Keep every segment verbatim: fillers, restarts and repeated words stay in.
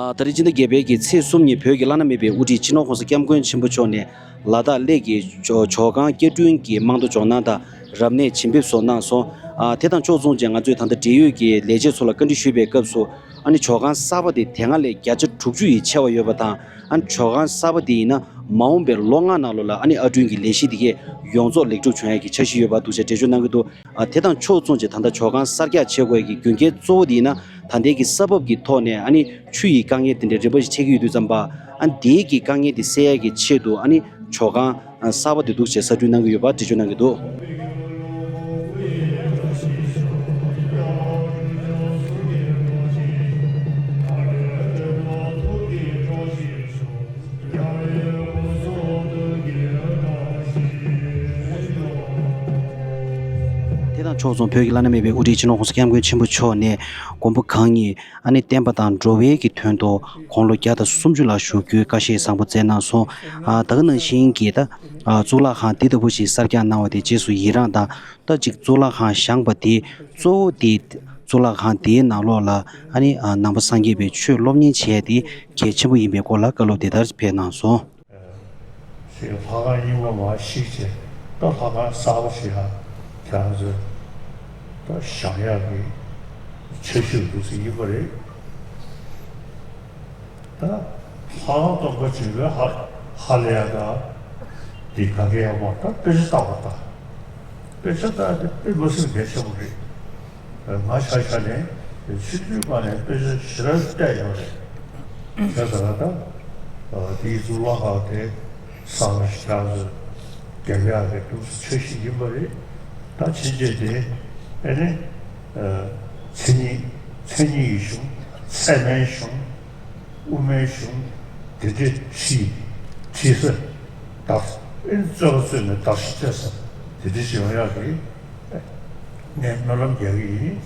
ཨ། ད་རེས་སྤྱི་ཟླ་བརྒྱད་པའི་གི་ཚེས་གསུམ་ཉིན་བོད་ཀྱི་བླ་ན་མེད་པའི་དབུ་ཁྲིད་སྤྱི་ནོར་༸གོང་ས་༸སྐྱབས་མགོན་ཆེན་པོ་མཆོག་ནས་ལ་དྭགས་གླེ་གི་ཇོ་ཇོ་ཁང་བསྐྱར་སྐྲུན་གྱི་རྨང་རྡོ་འཇོག་གནང་དང་རབ་གནས་བྱིན་འབེབས་སོགས་གནང་སོང་། ཨ། དེ་དང་ཕྱོགས་མཚུངས་ཀྱིས་ང་ཚོས་ད་ལྟ་འབྲེལ་ཡོད་ཀྱི་ལས་བྱེད་ཚོ་ལ་བཀའ་འདྲི་ཞུས་པའི་སྐབས་སུ། ཨ་ནི་ཇོ་ཁང་གསར་པ་དེ་དེ་སྔ་ལས་བརྒྱ་ཆ་དྲུག་ཅུ་ཡིས་ཆེ་བ་ཡོད་པ་དང་། ཨ་ནི་ཇོ་ཁང་གསར་པ་དེ་ཡིན་ན་མ་འོངས་པའི་ལོ་ལྔ་ནང་ལོགས་ལ་ཨ་ནི་ཨར་སྐྲུན་གྱི་ལས་གཞི་དེ་གས་ཡོངས་རྫོགས་ལེགས་གྲུབ་བྱུང་ཡག་གི་འཆར་གཞི་ཡོད་པ་འདུག་ཅེས་འགྲེལ་བརྗོད་གནང་གི་འདུག་ཨ། དེ་དང་ཕྱོགས་མཚུངས་ཀྱིས་ད་ལྟ་ཇོ་ཁང་གསར་རྒྱག་བྱེད་དགོས་ཀྱི་རྒྱུ་རྐྱེན་གཙོ་བོ་དེ་ཡིན་ན། ད་ལྟའི་གི་ས་བབ་ཀྱི་ཐོག་ནས་ཨ་ནི་ཆུ་ཡི་དཀའ་ངལ་དེ་འདྲའི་རིམ་པ་ཞིག་འཕྲད་ཀྱི་ཡོད་དུས་ཙམ་པ། ཨ། དེའི་གི་དཀའ་ངལ་དེ་སེལ་ཡག་གི་ཆེད་དུ་ཨ་ནི་ཇོ་ཁང་གསར་པ་དེ་འདུག་ཅེས་གསར་སྐྲུན་གནང་གི་ཡོད་པ་འགྲེལ་བརྗོད་གནང་གི་འདུག་དེ་དང་ཕྱོགས་མཚུངས་བོད་ཀྱི་བླ་ན་མེད་པའི་དབུ་ཁྲིད་སྤྱི་ནོར་༸གོང་ས་༸སྐྱབས་མགོན་ཆེན་པོ་མཆོག་ནས་མགོན་པོ་གང་ཉིད་ཨ་ནི་བསྟན་པ་དང་འགྲོ་བའི་གི་དོན་དུ་དགུང་ལོ་བརྒྱ་དང་སུམ་ཅུ་ལ་བཞུགས་རྒྱུའི་བཀའ་བཞེས་བཟང་པོ་སྩལ་གནང་སོང་། ཨ། ད་ག་ནང་བཞིན་གྱི་ད་ཨ་གཙུག་ལག་ཁང་འདི་ལྟ་བུ་ཞིག་གསར་རྒྱག་གནང་བ་དེ་རྗེས་སུ་ཡི་རངས་དང་། ད་ཅིག་གཙུག་ལག་ཁང་བཞེངས་པ་དེ་གཙོ་བོ་དེ་གཙུག་ལག་ཁང་དེའི་ནང་ལོགས་ལ་ཨ་ནི་ཨ་ནང་པ་སངས་རྒྱས་པའི་ཆོས་སློབ་གཉེར་བྱས་ཏེ་གལ་ཆེན་པོ་ཡིན་པའི་སྐོར་ལ་བཀའ་སློབ་དེ་ལྟར་ཕེབས་གནང་སོང་། ཞེས་ལྷ་ཁང་རྙིང་པ་མར་བཤིག་བྱས། ད་ལྷ་ཁང་གསར་པ་ཞིག་ལ་ཁྱེད་རང་ཚོས་ད་བཞེངས་ཡག་གི་འཆར་གཞི་འདུག་ཟེར་ཡིན་པ་རེད། ད་ལྷ་ཁང་སྟོང་པ་བྱེད་པའི་ཧ་ཧ་ལས་ཡག་ད་འདི་ག་གེ་ཡག་མ། ད་དཔེ་ཆ་ལྟ་བ་ད་དཔེ་ཆ་ལྟ་དེ་དཔེ་མ་སྲིད་གལ་ཆེན་པོ་རེད། ང་ཆ་བཞག་ནས་ཆུ་ཚོད་ཁ་ནས་དཔེ་ཆ་ཞེ་དྲག་བལྟས་ཡོད་རེད། བྱས་ཙང་ད་དེའི་གཙུག་ལག་ཁང་དེ་གསར་པ་ཞིག་ཆགས་ཚེ་རྒྱབ་ཡག་གི་འདུག་འཆར་གཞི་ཡིན་པ་རེད། ད་ཕྱིན་ཆད་དེ་ཨེ་ནི་མཚན་ཉིད་མཚན་ཉིད་ཀྱི་གཞུང་། ཚད་མའི་གཞུང་། དབུ་མའི་གཞུང་། དེ་འདྲ་ཞིག་ཁྲིད་ས་དང་། ཨེ་ནི་རྩོད་པ་རྩོད་ནས་དར་ཞིག་རྩོད་ས་དེ་འདྲ་ཞིག་ཡོང་ཡག་གི་ངས་སྨོན་ལམ་རྒྱག་གི་ཡིན།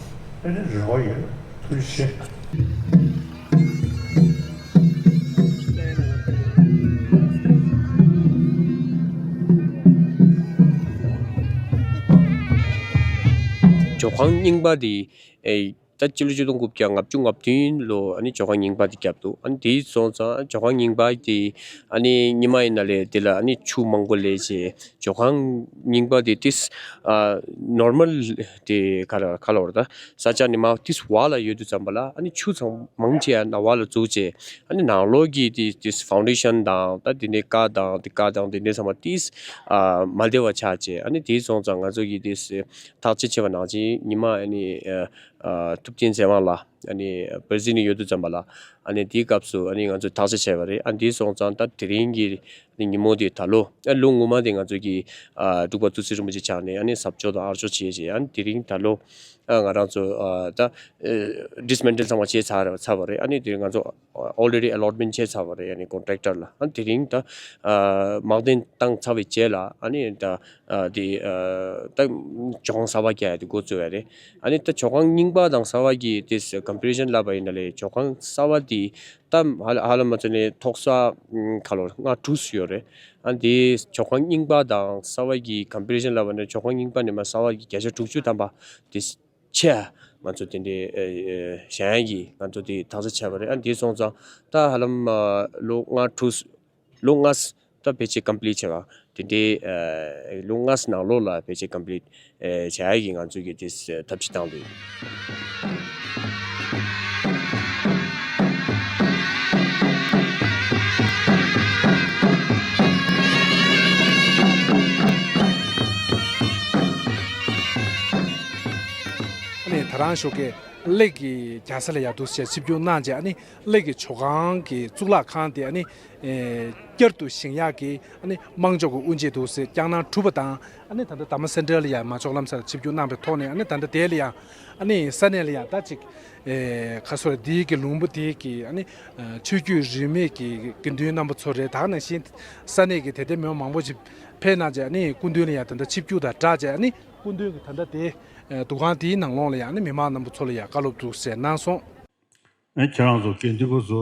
ཨེ་ནི་རེ་བ་ཡོད། ཐུགས་རྗེ་ཆེ། ཇོ་ཁང་རྙིང་པ་དེ་ཨེ་ད་སྤྱི་ལོ་ཆིག་སྟོང་དགུ་བརྒྱ་ལྔ་བཅུ་ང་བདུན་ལོ་ཨ་ནི་ཇོ་ཁང་རྙིང་པ་དེ་བརྒྱབ་འདུག་ཨ་ནི་དེ་སོང་ཙང་ཇོ་ཁང་རྙིང་པ་དེ་ཨ་ནི་རྙིང་མ་ཡིན་ན་ལས་དེ་ལ་ཨ་ནི་ཆུ་མང་པོ་ལས་བྱས། ཇོ་ཁང་རྙིང་པ་དེ་ཏིས་ཨ་ནོར་མལ་དེ་ག་ར་ག་ལ་བར་ད་ས་ཆ་ནི་མ་ཏིས་བ་ལ་ཡོད་དུས་ཙམ་པ་ལ་ཨ་ནི་ཆུ་ཚང་མང་ཆེ་ཡ་ན་བ་ལ་འཛུགས་བྱས། ཨ་ནི་ནང་ལོགས་ཀྱི་དེ་ཏིས་ཕའུན་ཌེ་ཤན་དང་ད་དེ་ནས་ཀ་དང་དེ་ཀ་དང་དེ་འདྲས་ཚང་མ་ཏིས་ཨ་མ་བདེ་བ་ཆགས་བྱས། ཨ་ནི་དེ་སོང་ཙང་ང་ཚོ་གི་ཏིས་ཐག་གཅོད་བྱས་པ་ནང་བཞིན་ཉི་མ་ཨ་ནི་ཨ་ཐུབ་བསྟན་ཚེ་དབང་ལགས་ཨ་ནི་བར་ཟི་ནི་ཡོད་དུས་ཙམ་པ་ལ་ཨ་ནི་དེའི་སྐབས་སུ་ཨ་ནི་ང་ཚོས་ཐག་གཅོད་བྱས་པ་རེད། ཨ་ནི་དེ་སོང་ཙང་ད་དེ་རིང་གི་ཉིན་མོ་དེ་ད་ལོ་ཨ་ལོ་སྔོན་མ་དེ་ང་ཚོ་གི་ཨ་འབྲུག་པ་ཐུགས་སྲས་རིན་པོ་ཆེ་ཕྱག་ནས་ཨ་ནི་ཟབ་སྦྱོང་དང་ཨར་སྦྱོང་བྱས་རྗེས་ཨ་ནི་དེ་རིང་ད་ལོ་ཨ་ང་རང་ཚོ་ཨ་ད་ཨ་ཌིས་མེན་ཊལ་ཚང་མ་བྱས་ཚར་ཚར་བ་རེད། ཨ་ནི་དེ་རིང་ང་ཚོ་ཨོལ་རེ་ཌི་ཨ་ལོཊ་མེན་ཊི་བྱས་ཚར་བ་རེད། ཨ་ནི་ཀོན་ཊེག་ཊར་ལ་ཨ་ནི་དེ་རིང་ད་ཨ་མང་སྟོན་བཏང་ཚར་བའི་རྗེས་ལ་ཨ་ནི་ད་ཨ་དེ་ཨ་ད་ཇོ་ཁང་གསར་པ་རྒྱག་ཡ་དེ་འགོ་བཙུགས་ཡ་རེད། ཨ་ནི་ད་ཇོ་ཁང་རྙིང་པ་དང་གསར་པ་གི་དེ་ཀམ་པེ་རི་ཤན་ལབ་པ་ཡིན་ན་ལས་ཇོ་ཁང་གསར་པ་དེ་ད་ཧ་ལ་ཧ་ལམ་མ་ཚད་ནས་ཐོག་ས་ཁ་ལོ་ལྔ་དྲུག་ཡོད་རེད། ཨ་ནི་དེ་ཇོ་ཁང་རྙིང་པ་དང་གསར་པ་གི་ཀམ་པེ་རི་ཤན་ལབ་པ་ན་ཇོ་ཁང་རྙིང་པ་ནས་མ་གསར་པ་གི་བརྒྱ་ཆ་དྲུག་ཅུ་ཐམ་པ་དེ་ཆེ་ང་ཚོ་དེ་འདྲའི་ཨ་ཨ་གཞན་གྱིས་ང་ཚོ་དེ་ཐག་གཅོད་བྱས་པ་རེད། ཨ་ནི་དེ་སོང་ཙང་ད་ཧ་ལམ་ཨ་ལོ་ལྔ་དྲུག་ལོ་ལྔ་ད་ཕལ་ཆེར་ཀམ་པི་ལིཊ་བྱས་པ་དེ་འདྲའི་ཨ་ལོ་ལྔ་ནང་ལོགས་ལ་ཕལ་ཆེར་ཀམ་པི་ལིཊ་ཨ་བྱ་ཡ་གི་ང་ཚོ་གི་དེ་ཐབས་ཇུས་བཏང་འདུག་ཨ་ནི་ད་རང་ཞོགས་ཀས་གླེ་གི་རྒྱལ་ས་ལ་ཡར་འདུག་སེ་ཆིབས་བསྒྱུར་གནང་རྗེས་ཨ་ནི་གླེ་གི་ཇོ་ཁང་གི་གཙུག་ལག་ཁང་དེ་ཨ་ནི་ཨེ་བསྐྱར་དུ་བཞེངས་ཡག་གི་ཨ་ནི་དམངས་ཕྱོགས་ཀྱི་དབུ་འབྱེད་འདུག་སེ་བསྐྱངས་གནང་གྲུབ་པ་དང་། ཨ་ནི་ད་ལྟ་དྷརྨ་སེན་ཊར་ལ་ཡང་མ་ཇོག་ལམ་སར་ཆིབས་བསྒྱུར་གནང་བའི་ཐོག་ནས་ཨ་ནི་ད་ལྟ་དེ་ལ་ཡང་ཨ་ནི་ས་གནས་ལ་ཡང་ད་ཅིག་ཨེ་ཁ་སོར་འདིའི་གི་ལུང་པ་དེའི་གི་ཨ་ནི་ཨ་ཆོས་བརྒྱུད་རིས་མེད་ཀྱི་དགེ་འདུན་རྣམ་པ་ཚོ་རེད། ད་ག་ནང་བཞིན་ས་གནས་ཀྱི་དད་ལྡན་མི་མང་པོ་ཞིག་ཕེབས་གནང་རྗེས་ཨ་ནི་སྐུ་མདུན་ལ་ཡང་ད་ལྟ་ཆིབས་བསྒྱུར་དང་སྦྲགས་རྗེས་ཨ་ནི་སྐུ་མདུན་གྱི་ད་ལྟ་དེ་ཨ་འདུ་ཁང་དེའི་ནང་ལོགས་ལ་ཡང་ཨ་ནི་མི་མང་རྣམ་པ་ཚོ་ལ་ཡང་བཀའ་སློབ་འདུག་སེ་གནང་སོང་། ཨ་ཁྱེད་རང་ཚོ་དགེ་འདུན་པ་ཚོ་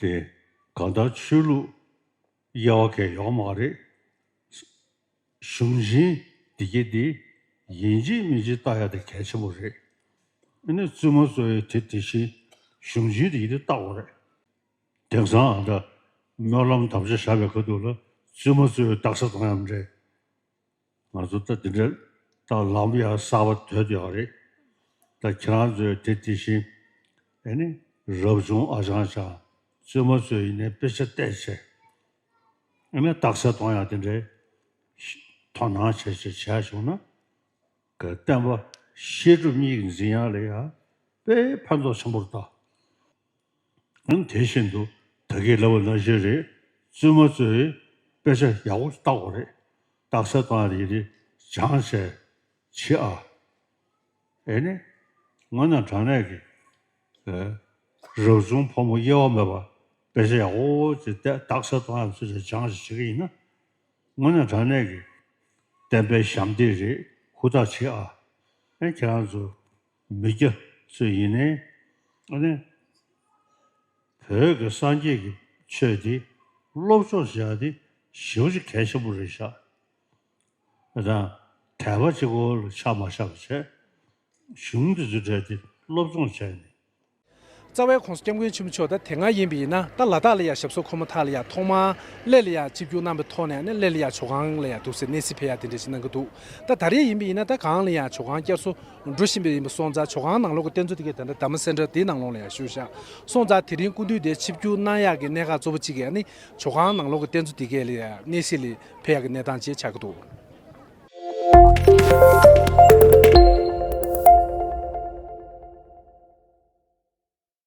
དེ་གང་ལྟར་ཆོས་ལུགས་དབྱེ་བ་གང་ཡོད་མ་རེད། གཞུང་ཆེན་འདི་གས་འདི་ཡིན་གཅིག་མིན་གཅིག་ལྟ་ཡ་དེ་གལ་ཆེན་པོ་རེད། ཨ་ནི་བཙུན་མ་ཚོ་ཡི་དེ་དེ་བཞིན་ གཞུང་ཆེན་དེ་ཡིན་དེ་བལྟ་དགོས་རེད། དེང་སང་ད་སྨོན་ལམ་དམ་བཅའ་བཞག་པའི་ཁ་ཐུག་ལ་བཙུན་མོ་ཚོས་རྟགས་གསལ་གཏོང་ཡག་འདྲ། ང་ཚོ་ད་དེ་འདྲ་ད་ལམ་ཡང་གསར་པ་དོད་ཡོད་རེད། ད་ཁྱེད་རང་ཚོས་དེ་དེ་བཞིན་ཨེ་ནི་རབ་བྱུང་ཨ་ཅང་ཅང་བཙུན་མོ་ཚོས་ཡིན་ནའི་དཔེ་ཆ་བལྟས་བྱས། ཨེ་ནི་རྟགས་གསལ་གཏོང་ཡག་དེ་འདྲའི་དོ་སྣང་བྱས་བྱས་བྱས་བྱུང་ན། གི་བསྟན་པ་བཤད་སྒྲུབ་གཉིས་ཀྱི་འཛིན་ཡག་ལ་ཡང་དཔེ་ཕན་ཐོགས་ཆེན་པོ་རེད་ད། ཨང་དེ་བཞིན་དུ་ད་གིན་ལབ་པ་ནང་བཞིན་རེད། བཙུན་མོ་ཚོས་དཔེ་ཆ་ཡག་པོ་ལྟ་དགོས་རེད། རྟགས་གསལ་གཏོང་ཡག་དེ་ཡིན་དེ་སྦྱངས་བྱས་བྱེད་ཨ། ཨེ་ནི། དངོས་གནས་དྲང་གནས་ཀྱི། ཨེ། རབ་བྱུང་ཕོ་མོ་དབྱེ་བ་མེད་པ་དཔེ་ཆ་ཡག་པོ་ཅིག་བལྟས་རྟགས་གསལ་གཏོང་ཡག་ཚུལ་དེ་སྦྱངས་ཤིག་བྱེད་ཀྱི་ཡིན་ན། དངོས་གནས་དྲང་གནས་ཀྱི་བསྟན་པའི་ཞབས་འདེགས་རེད། ཧུར་ཐག་བྱེད་ཨ། ཨེ་ཁྱེད་རང་ཚོ་མི་སྐྱ་ཚོ་ཡིན་ནའི་ཨ་ནི་བོད་ཀྱི་སངས་རྒྱས་ཀྱི་ཆོས་འདི་སློབ་སྦྱོང་བྱེད་ཡག་འདི་ཞེ་པོ་ཅིག་གལ་ཆེན་པོ་རེད་ཤག་ཨ་དང་། དད་པ་གཅིག་པོ་ལ་ཆགས་མ་བཞག་པ་བྱས། གཞུང་འདི་ཚོའི་གྲས་དེ་སློབ་སྦྱོང་བྱས་ནས། རྩ་བའི་༸གོང་ས་༸སྐྱབས་མགོན་ཆེན་པོ་མཆོག་ད་དེ་སྔ་ཡིན་པ་ཡིན་ན་ད་ལ་དྭགས་ལ་ཡ་ཞབས་སོར་འཁོད་མ་ཐག་ལ་ཡ་ཐོག་མར་གླེ་ལ་ཡ་ཆིབས་བསྒྱུར་གནང་པའི་ཐོག་ནས་ནི་གླེ་ལ་ཡ་ཇོ་ཁང་ལ་ཡ་འདུག་སེ་གནས་གཟིགས་ཕེབས་ཡ་དེ་འདྲ་ཞིག་གནང་གི་འདུག་ད་ད་རེས་ཡིན་པ་ཡིན་ན་ད་གང་ལ་ཡ་ཇོ་ཁང་བསྐྱར་གསོ་འགྲོ་བཞིན་པ་ཡིན་པ་སོང་ཙང་ཇོ་ཁང་ནང་ལོགས་ཀྱི་རྟེན་གཙོ་དེ་གས་ད་ལྟ་དྷརྨ་སེན་ཊར་དེའི་ནང་ལོགས་ལ་ཡ་བཞུགས་བཞག་སོང་ཙང་དེ་རིང་སྐུ་མདུན་དེ་ཆིབས་བསྒྱུར་གནང་ཡག་གི་གནད་འགག་གཙོ་བོ་གཅིག་གས་ནི་ཇོ་ཁང་ནང་ལོགས་ཀྱི་རྟེན་གཙོ་དེ་གས་ལ་ཡ་གནས་གཟིགས་ལ་ཕེབས་ཡག་གི་གནས་སྟངས་ཅིག་ཆགས་ཀྱི་འདུག